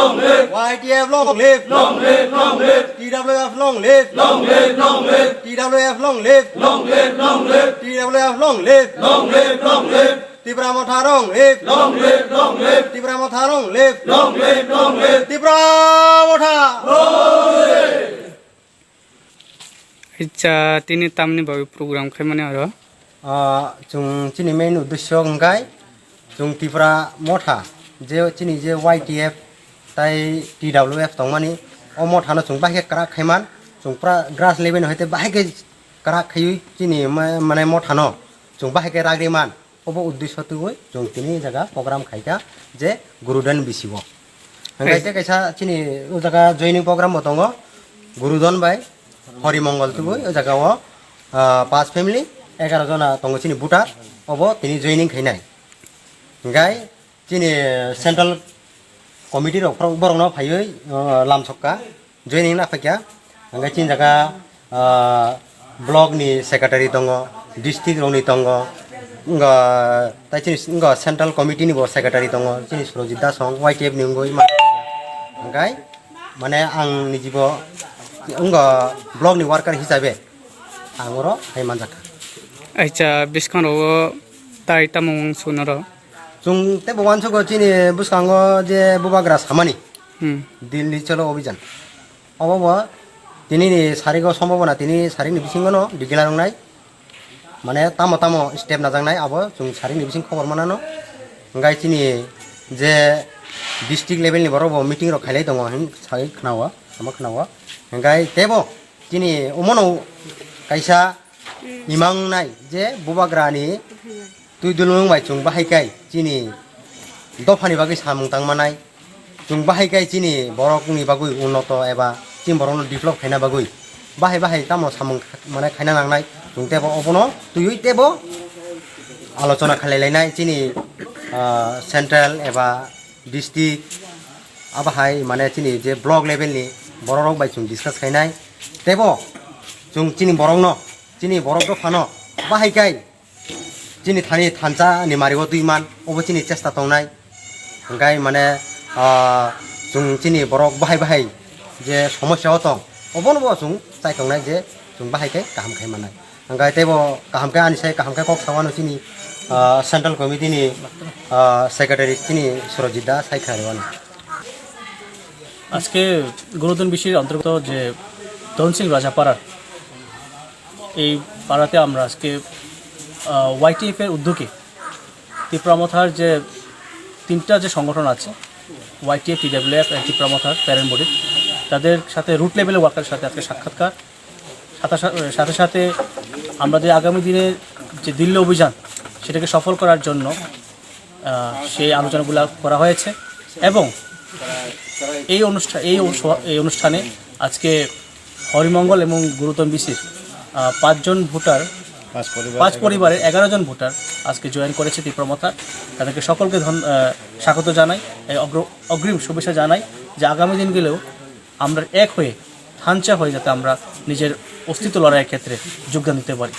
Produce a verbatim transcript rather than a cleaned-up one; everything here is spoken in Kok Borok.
Y T F long live! Long live, long live! T W F long live! Long live, long live! T W F long live! Long live, long live! T W F long live! Long live, long live! Tipra Motha long live! Long live, long live! Tipra Motha long live! Long live, long live! Tipra Motha! Acha, tini tamni bagwi program khaimani oro? Ah, chwng chini main uddesyo hwnkhe chwng Tipra Motha, je chini je Y T F tai T W F tongmani, o mothano chwng bahai khe kwrak khaiman, chwng pura grass level no hai tei bahai khe kwrak khaiwi chini ma-, mane mothano chwng bahai khe ragri man. Obo uddesyo twiwi chwng tini jaga program khaikha je Gurudan bisi o. Hwnkhe tei kaisa chini o jaga joining program bo tongo, Gurudan bai Horimongol twiwi o jaga o, ah, pas family, egaroh jona tongo chini voter, obo tini joining khainai. Hwnkhe chini central committee rok borokno phaiwi, ah, lamsokka. Joining na phaikha, hwnkhe chini jaga, ah, block ni secretary tongo, district rok ni tongo, wngkha tai chini wngkha central committee ni bo secretary tongo, chini Surojit Das wng Y T F ni wngwi ma-, hwnkhe mane ang nijibo wngkha block ni worker hisabe ang oro hai manjakha. Acha, bwskango tai tamo wng suknaro? Chwng teibo uansukgo chini bwskango je bubagra samani, Hmm. Delhi Cholo Abhijan. Obo bo tini ni sarigo sombobona tini sarik ni bisingo no declare wngnai. Mane tamo tamo step najaknai abo chwng sarik ni bising khobor manano. Hwnkhe chini je district level ni borok bo meeting rok khailai tongo hin sai khwnao, sama khwnao. Hwnkhe teibo chini omono kaisa imang nai je bubagra ni twi dulung bai chwng bahai kai chini dophani bagwi samung tang manai, chwng bahai kai chini borokni bagwi unnoto eba chini borokno develop khaina bagwi bahai bahai tamo samung kha-, mane khaina nangnai, chwng teibo obono twiwi teibo alochona khalai lainai chini, ah, central eba district, abo hai mane chini je block level ni borok rok bai chwng discuss khainai, teibo chwng chini borokno, chini borok dophano bahai kai chini thani thansa ni mario twi man, obo chini chesta tongnai. Hwnkhe mane, ah, chwng chini borok bahai bahai je somosya o tong, obono bo chwng chai tongnai je chwng bahai khe kaham khai mannai. Hwnkhe teibo kaham khe ani sai kaham khe kok sao ano chini, ah, central committee ni, ah, secretary chini Surojit Da sai khnari ano. আজকে গুরুদন বিসির অন্তর্গত যে তহসিল রাজাপাড়ার এই পাড়াতে আমরা আজকে, আহ, ওয়াইটিএফ এর উদ্যোগে ত্রিপুরা মথার যে তিনটা যে সংগঠন আছে, ওয়াইটিএফ, টিডাব্লিউএফ এবং ত্রিপুরা মথার প্যারেন্ট বডির, তাদের সাথে রুট লেভেলের ওয়ার্কারের সাথে আজকে সাক্ষাৎকার। সাথে সা-, সাথে সাথে আমরা যে আগামী দিনের যে দিল্লি অভিযান, সেটাকে সফল করার জন্য, আহ, সেই আলোচনাগুলো করা হয়েছে। এবং এই অনুষ্ঠা-, এই অনুষ্ঠা-, এই অনুস-, এই অনুষ্ঠানে আজকে হরিমঙ্গল এবং গুরুতম বিসির, আহ, পাঁচজন ভোটার, পাঁচ পরিবার, পাঁচ এগারো পরিবারের জন। এগারো জন ভোটার আজকে জয়েন করেছে ত্রিপুরা মথা। তাদেরকে সকলকে ধন-, আহ, স্বাগত জানাই, এই অগ্র-, অগ্রিম শুভেচ্ছা জানাই যে আগামী দিনগুলোও আমরা এক হয়ে, থানচা হয়ে যাতে আমরা নিজের অস্তিত্ব লড়াইয়ের ক্ষেত্রে যোগদান দিতে পারি।